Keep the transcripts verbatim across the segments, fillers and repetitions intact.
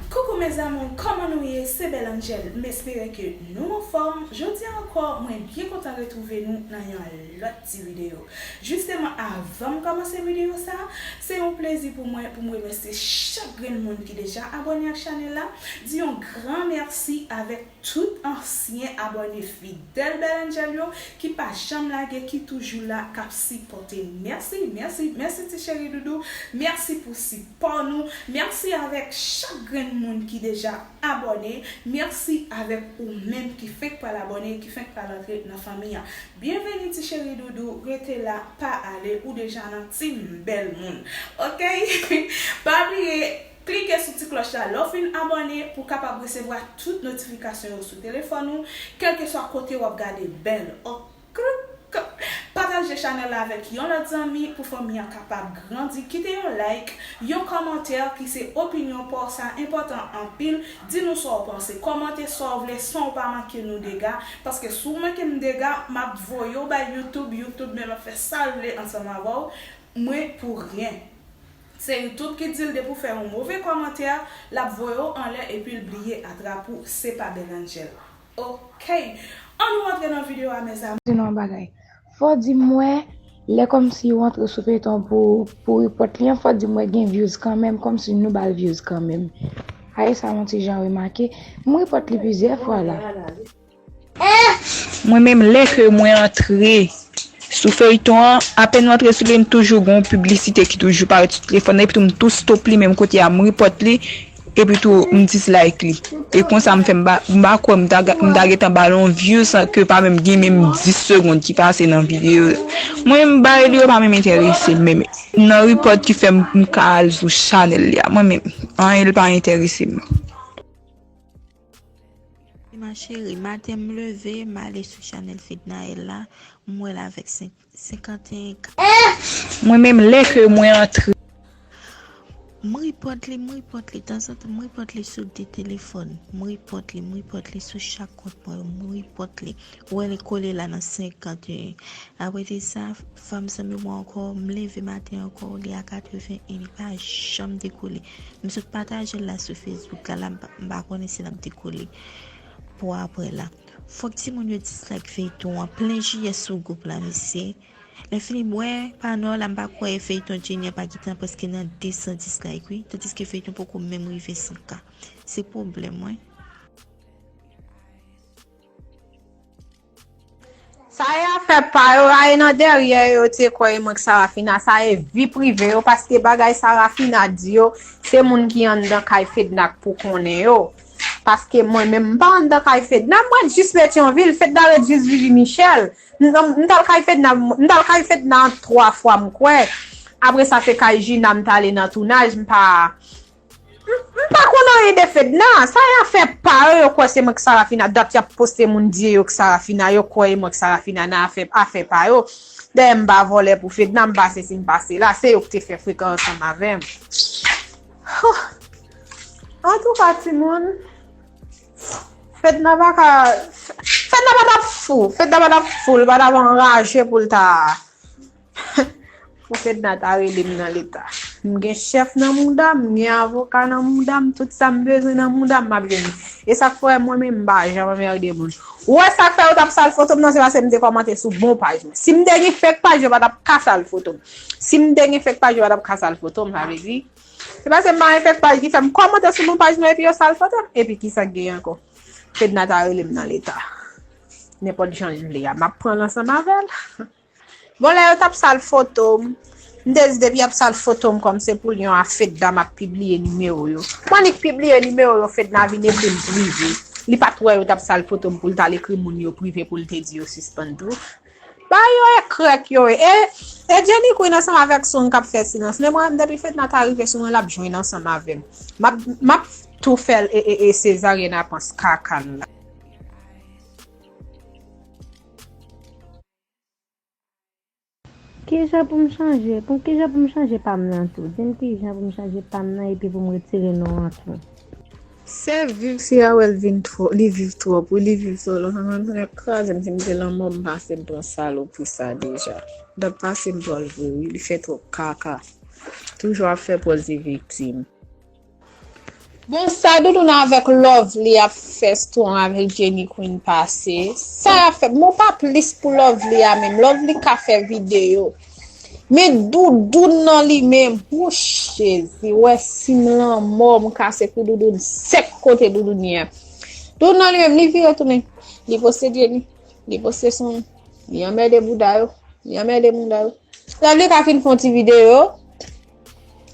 Koukou mes amours, kòman nou ye? Se Belle Angel. M espere ke nou anfòm. Jodi a ankò, mwen byen kontan retwouve nou nan yon lòt ti videyo. Jisteman, avan m kòmanse videyo sa, se yon plezi pou mwen pou m remèsye chak grenn moun ki deja abòne ak chanèl la. Di yon gran mèsi avèk tout ansyen abòne fidèl Belle Angel yo ki pa janm lage, ki toujou la, k ap sipòte. Mèsi, mèsi, mèsi ti cheri doudou. Mèsi pou sipò nou. Mèsi avèk chak grenn moun ki deja abòne. Mèsi avèk ou menm ki fenk pral abòne, ki fenk pral antre nan fanmi an. Byenveni ti cheri doudou, rete la, pa ale, ou deja nan team bèl moun. Oke? Pa bliye, klike sou ti klòch la lè w fin abòne pou w kapab resevwa tout notifikasyon yo sou telefòn ou, kèlkeswa kote w ap gade Belle. Oke? Pataje chanèl la avèk yon lòt zanmi pou fanmi an kapab grandi. Kite yon like, yon kòmantè ki se opinyon pa w, sa enpòtan anpil. Di nou sa w panse, kòmante sa w vle san w pa manke nou dega, paske si w manke m dega, m ap voye w bay YouTube, YouTube menm ap fè sa l vle ansanm avè w. Mwen pou ryen. Se YouTube ki di l depi w fè yon move kòmantè, l ap voye w anlè epi l bliye atrap ou, se pa Belle Angel. Oke. Ann nou antre nan videyo a, mes amours. Di nou yon bagay. Fò w di m wè, lè kòmsi w antre sou feyton pou, pou report li an, fò w di m wè gen views kanmenm, kòmsi nou ba l views kanmenm. Aye sa yon ti jan remake. M report li plizyè fwa la. Mwen menm, lè ke mwen antre sou feyton an, apèn m antre sou li, m toujou gen yon piblisite ki toujou parèt sou telefòn nan, epi tou m tou stop li menm kote a, m report li, epi tou m dislike li. E konsa m fè m pa, m pa kwè m ta, m ta gentan ba l yon view san ke pa menm gen menm dis segonn ki pase nan videyo. Mwen menm, bagay li yo pa menm enterese m menm. Nan report ki fè m, m ka al sou chanèl li a. Mwen menm, anyen li pa enterese m. Ma chérie, maten m leve, m ale sou chanèl Fednaelle la, m wè l avèk senk, senkanteyen K. Mwen menm, lè ke mwen antre. M report li, m report li, tanzantan, m report li sou de telefòn. M report li, m report li sou chak kont mwen yo, m report li. Ou wè li kole la nan senkanteyen. Apre de sa, fanm zanmi mwen ankò, m leve maten ankò, li a katreven en, li pa janm dekole. M sot pataje l la sou Facebook la, la m pa, m pa konnen si l ap dekole pou apre la. Fòk timoun yo dislike feyton an, plen jiyès sou gwoup la, mesye. Lè fini, m wè panò la, m pa kwè feyton Jenny an pa gentan prèske nan de san dislike, wi. Tandiske feyton poko menm rive san K. Se pwoblèm, wi. Sa e afè pa yo, a e nan dèyè yo te kwè e mwen k Sarafina, sa e vi prive yo, paske bagay Sarafina di yo, se moun ki anndan kay Fedna k pou konnen yo. Paske mwen menm, m pa anndan kay Fedna, m ret jis Petyonvil, Fedna ret jis Vivi Michèl. M, m, m t al kay Fedna, m t al kay Fedna twa fwa, m kwè. Apre sa, se kay Jina m t ale nan tounaj, m pa, M, m pa konn anyen de Fedna. Sa e afè pa yo, yo kwè se mwen k Sarafina. Dat y ap poste moun di yo k Sarafina, yo kwè e mwen k Sarafina nan afè, afè pa yo. Dayè m pa vòlè pou Fedna, m pa sesi, m pa sela. Se yo k te fè frekan ansanm avè m. Huh. Antouka, timoun, Fedna pa ka, Fedna pa t ap fou. Fedna pa t ap fou, li pa t ap anraje pou l ta Pou Fedna ta rele m nan leta. M gen chèf nan mouda m, m gen avoka nan mouda m, tout sa m bezwen nan mouda m, m ap jwenn li. E sa k fè mwen menm m pa janm anmède moun. Ou wè sa k fè yo t ap sal foto m nan, se paske m te kòmante sou bon paj mwen. Si m te gen fake paj, yo pa t ap ka sal foto m. Si m te gen fake paj, yo pa t ap ka sal foto m, sa vle di. Se paske m pa gen fake paj ki fè m kòmante sou bon paj mwen epi yo sal foto m. Epi kisa k gen ankò? Fedna ta rele m nan leta. Nenpòt jan l vle a, m ap pran l ansanm avè l. Bon, lè yo t ap sal foto m, m te di depi y ap sal foto m kòm se pou l yon afè dam ap pibliye nimewo yo. Mwen annik pibliye nimewo yo, Fedna vin ekri m prive. Li pa t wè yo t ap sal foto m pou l t al ekri moun yo prive pou l te di yo sispann tou. Bagay yo e krèk yo ye. E, e Jenny Queen ansanm avèk Song k ap fè silans. Men mwen menm depi Fedna ta rive sou mwen, l ap jwenn ansanm avè m. M ap, m ap tou fè l e, e, e sezaryèn apans kaka l la. Kijan pou m chanje? Pou kijan pou m chanje pa m nan tou? Di m kijan pou m chanje pa m nan epi pou m retire non an tou. Sè viv si a wè l vin twò, li viv twòp wi, li viv twò lontan, sa konn kraze m, si m te lanmò m pase m pran salopri sa deja. Dat pase m pran l vre wi, li fè twòp kaka. Toujou ap fè pòz li viktim. Bon, sa Doudoune avèk Lovely ap fè Strong avèk Jenny Queen pase. Sa y ap fè? Bon, pa plis pou Lovely a menm. Lovely ka fè videyo. Men Doudoune nan li menm, wouch, Jezi, wè si m lanmò, m kase kou Doudoune sèk kote Doudoune ye a. Doudoune nan li menm, li vire tounen. Li poste Jenny, li poste Strong, li anmède bouda yo, li anmède bouda yo. Lovely ka fin fè yon ti videyo,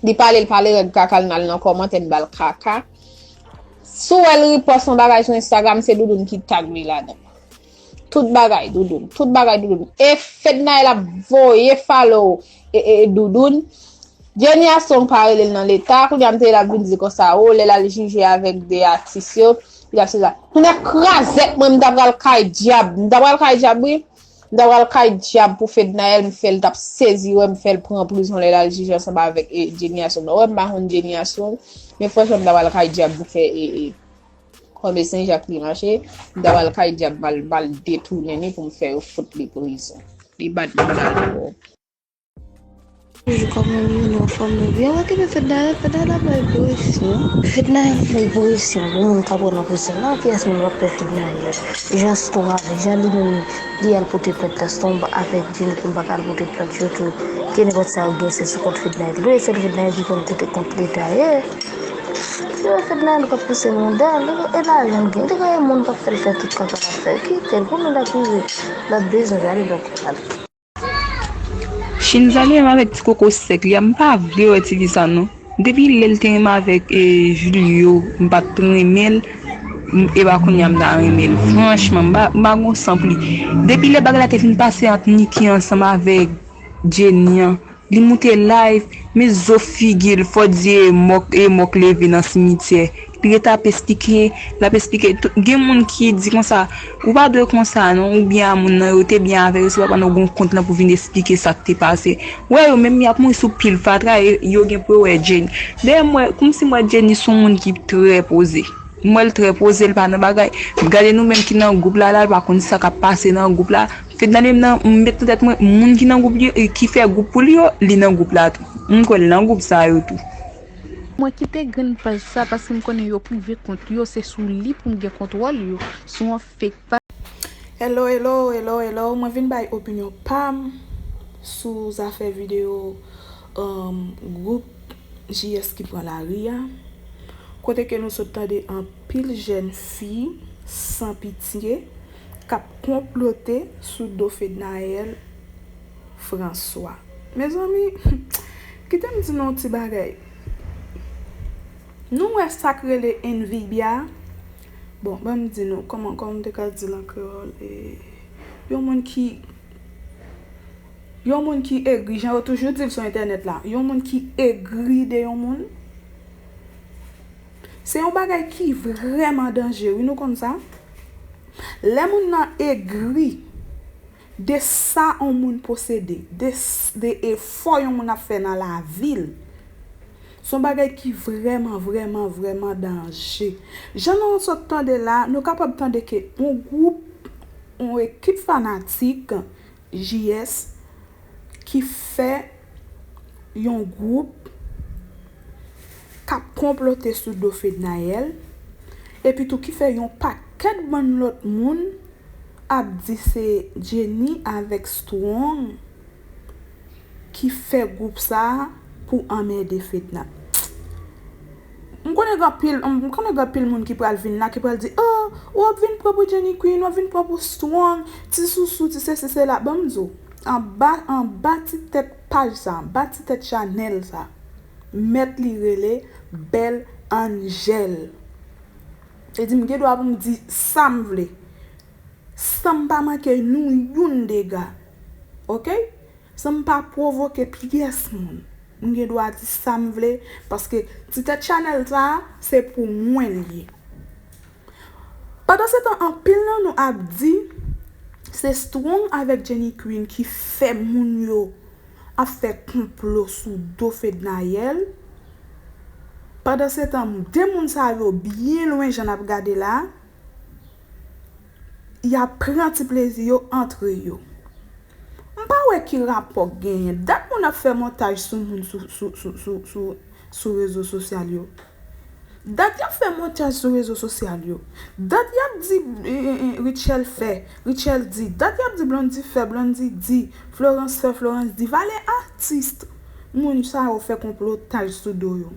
li pale, l pale règ kaka l, n al nan kòmantè, n ba l kaka. Si w wè l repòs yon bagay sou Instagram, se Doudoune ki tag li ladan. Tout bagay Doudoune, tout bagay Doudoune. E Fednaelle ap voye follow e, e, e Doudoune. Jenny a Strong pa rele l nan leta, kounye a m te la vin di konsa, o, lè l al jije avèk de atis yo, li ap se sa. Tounen krazèt mwen, m ta pral kay dyab, m ta pral kay dyab, wi. M ta pral kay dyab pou Fednaelle, m fè l t ap sezi, wè, m fè l pran prizon lè l al jije ansanm avèk e, Jenny a Strong. Wè, m pa konn Jenny a Strong, men franchman, m ta pral kay dyab pou fè e, e, kòm e Sen Jak li mache, m ta pral kay dyab, m al, m al detounen li pou m fè yo fout li prizon. Li bat bounda l twòp. Toujou kòm nou vini anfòm nou byen. Wè ki fè Fednaelle, Fednaelle ap bay presyon. Fednaelle ap bay presyon pou moun k ap pran nan presyon. Nan kiyès moun k ap fè Fednaelle? Jan Strong avè, jan li menm li al pote plent la, Strong avèk Jenny Queen pa ka al pote plent yo tou. Ke nenpòt sa yo gen se sou kont Fednaelle. Wi, sèl Fednaelle ki konn kote kont leta ye. Se Fednaelle k ap pouse moun dèyè l, e lajan l gen, li gen moun k ap fè l fè tout kaka l ap fè. Kite l pou nou l ap rive, l ap bezwen gade lòt. Chinza li menm avèk ti koko sèk li a, m pa vle wè ti fi sa non. Depi lè l te renmen avèk e, Julio, m pa t renmen l, m- e pa kounye a m ta renmen l. Franchman, m pa, m pa gon san pou li. Depi lè bagay la te fin pase ant Nicky ansanm avèk Jenny an, li moute live, men zo figi l, fò di e mò k, e mò k leve nan simityè. Li rete ap esplike, l ap esplike. Tout- Gen moun ki di konsa, ou pa dwe konsa non, ou byen a moun nan, yo te byen avè yo, se pa pandan w gen yon kont lan pou vin esplike sa k te pase. Wè yo menm y ap mouri sou pil fatra, e yo gen pou yo wè Jenny. Dayè m wè, kòmsi m wè Jenny se yon moun ki trè poze. M wè l trè poze, l pa nan bagay. Gade nou menm ki nan gwoup la, la, l pa konn sa k ap pase nan gwoup la. Fednaelle menm nan, m met nan tèt mwen, moun ki nan gwoup li, ki fè gwoup pou li yo, li nan gwoup la tou. M kwè l nan gwoup sa yo tou. Mwen kite grenn paj sa paske m konnen yo prive kont yo, se sou li pou m gen kontwòl yo, sou yon fake paj. Hello, hello, hello, hello. Mwen vin bay opinyon pa m sou zafè videyo, um, gwoup J S ki pran lari a. Kote ke nou sot tande anpil jèn fi san pitye k ap konplote sou do Fednaelle François. Mezanmi, kite m di nou yon ti bagay. Nou wè sa k rele envibya. Bon, ban m di nou, kòman, kòman m te ka di l an kreyòl, e, yon moun ki, yon moun ki egri, jan yo toujou di l sou entènèt la, yon moun ki egri de yon moun, se yon bagay ki vrèman danje, wi, nou konn sa. Lè moun nan egri de sa yon moun posede, de, de efò yon moun ap fè nan lavi l, se yon bagay ki vrèman, vrèman, vrèman danje. Jan nou sot tande la, nou kapab tande ke yon gwoup, yon ekip fanatik J S ki fè yon gwoup k ap konplote sou do Fednaelle, epi tou ki fè yon pakèt bann lòt moun ap di se Jenny avèk Strong ki fè gwoup sa a pou anmède Fedna. M konnen gen anpil, m konnen gen anpil moun ki pral vin la, ki pral di, "Oh, w ap vin pran pou Jenny Queen, w ap vin pran pou Strong, ti sousou, ti sesi, sela." Ban m di w, anba, anba ti tèt paj sa, anba ti tèt chanèl sa, mèt li rele Belle Angel. Li di m gen dwa pou m di sa m vle, san m pa manke nou youn dega. Oke? San m pa pwovoke pyès moun. M gen dwa di sa m vle, paske ti tèt chanèl sa a, se pou mwen l ye. Pandansetan, anpil nan nou ap di se Strong avèk Jenny Queen ki fè moun yo ap fè konplo sou do Fednaelle. Pandansetan, de moun sa yo byen lwen jan n ap gade la, y ap pran ti plezi yo antre yo. M pa wè ki rapò k genyen. Dat moun ap fè montaj sou moun sou, sou, sou, sou, sou, sou rezo sosyal yo. Dat y ap fè montaj sou rezo sosyal yo. Dat y ap di eh, eh, eh, Rutshelle fè, Rutshelle di. Dat y ap di Blondy fè, Blondy di. Florence fè, Florence di. Valè atis moun sa yo fè konplotaj sou do yo.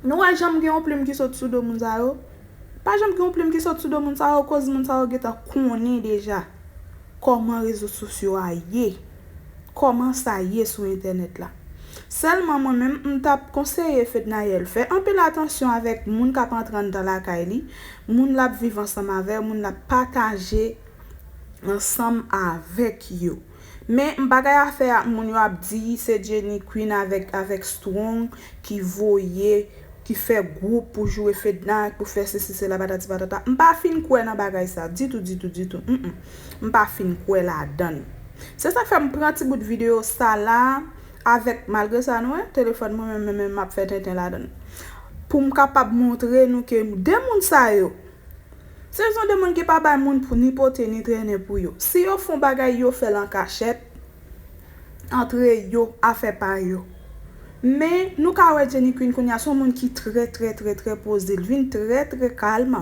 Nou wè janm gen yon plim ki sot sou do moun sa yo? Pa janm gen yon plim ki sot sou do moun sa yo, koz moun sa yo gentan konnen deja kòman rezo sosyo a ye, kòman sa ye sou entènèt la. Sèlman mwen menm, m t ap konseye Fednaelle fè anpil atansyon avèk moun k ap antre anndan lakay li, moun l ap viv ansanm avè yo, moun l ap pataje ansanm avèk yo. Men bagay afè a, moun yo ap di se Jenny Queen avèk, avèk Strong ki voye, ki fè gwoup pou joure Fedna, pou fè sesi sela, patati patata. M pa fin kwè nan bagay sa ditou, ditou, ditou. Mm, mm. M pa fin kwè ladann. Se sa k fè m pran ti bout videyo sa la avèk, malgre sa nou wè, telefòn mwen menm, menm, menm m ap fè tenten ladann. Pou m kapab montre nou ke de moun sa yo, se jan de moun ki pa bay moun pou ni pote ni trennen pou yo. Si yo fè yon bagay, yo fè l an kachèt, antre yo, afè pa yo. Men, nou ka wè Jenny Queen kounye a, se yon moun ki trè, trè, trè, trè poze. L vin trè, trè kalm.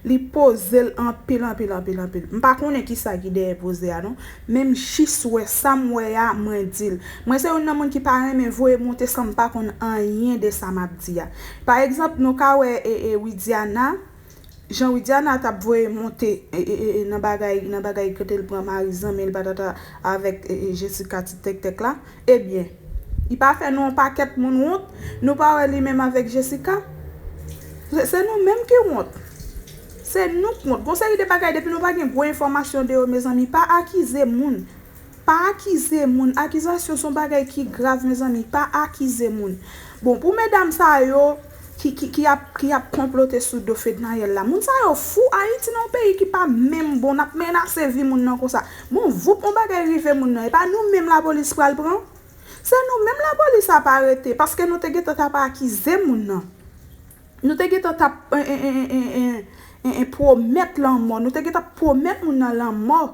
Li poze l anpil, anpil, anpil, anpil. M pa konnen ki sa ki dèyè poze a, non. Men m jis wè, sa m wè a, mwen di l. Mwen se youn nan moun ki pa renmen voye monte san m pa konn anyen de sa m ap di a. Pa egzanp, nou ka wè e, e, Widiana, jan Widiana t ap voye monte e, e, e, e, nan bagay, nan bagay kote l pran mari zanmi l patata avèk e, e, Jessica ti tèktèk la. Ebyen, li pa fè nou yon pakèt moun wont, nou pa wè li menm avèk Jessica? Se, se nou menm ki wont. Se nou k wont. Gon seri de bagay, depi nou pa gen gwo enfòmasyon de yo, mezanmi, pa akize moun. Pa akize moun. Akizasyon se yon bagay ki grav, mezanmi. Pa akize moun. Bon, pou medam sa yo ki, ki, ki ap, ki ap konplote sou do Fednaelle la, moun sa yo fou. Ayiti nan yon peyi ki pa menm bon, n ap menase vi moun nan konsa. Bon, voup yon bagay rive moun nan, e pa nou menm lapolis pral pran? Se nou menm lapolis ap arete, paske nou te gentan t ap akize moun nan. Nou te gentan t ap, en, en, pwomèt lanmò. Nou te gentan ap pwomèt moun nan lanmò.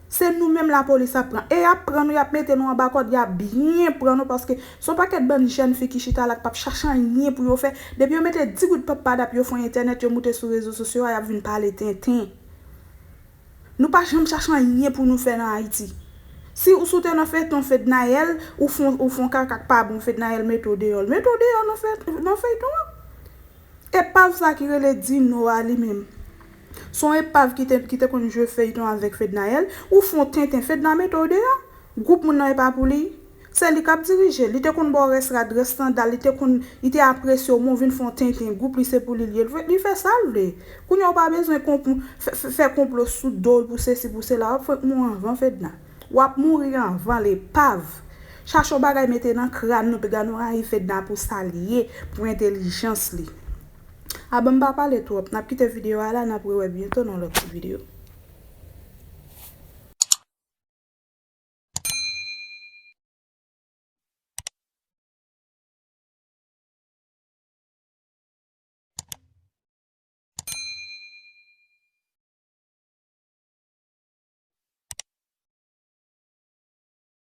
Se nou menm lapolis ap pran. E y ap pran nou, y ap mete nou anba kòd, y ap byen pran nou, paske se yon pakèt bann jèn fi ki chita la, k p ap chache anyen pou yo fè. Depi yo mete di goud pap padap yo fè entènèt, yo moute sou rezo sosyo a, y ap vin pale tenten. Nou pa janm chache anyen pou nou fè nan Ayiti. Si ou sou te nan feyton Fednaelle, ou fon, ou fon kaka k pa bon, Fednaelle mete w deyò. L mete w deyò nan fey-, nan feyton an. Epav sa ki rele Dino a li menm. Se yon epav ki te, ki te konn jwe feyton avèk Fednaelle. Ou fon tenten, Fedna mete w deyò. Gwoup moun nan e pa pou li. Se li k ap dirije. Li te konn ba w rès rad, rès sandal, li te konn, li te apresye w, men w vin fè yon tenten. Gwoup li se pou li l ye. Li fè, li fè sa l vle. Kounye a w pa bezwen konp-, fè, fè, fè konplo sou do l pou sesi, pou sela. W ap fwenk mou anvan Fedna. W ap mouri anvan l, epav. Chache yon bagay mete nan kràn nou, piga nou rayi Fedna pou sa l ye, pou entèlijans li. A bon, m pa pale twòp. N ap kite videyo a la, n ap rewè byento nan lòt ti videyo.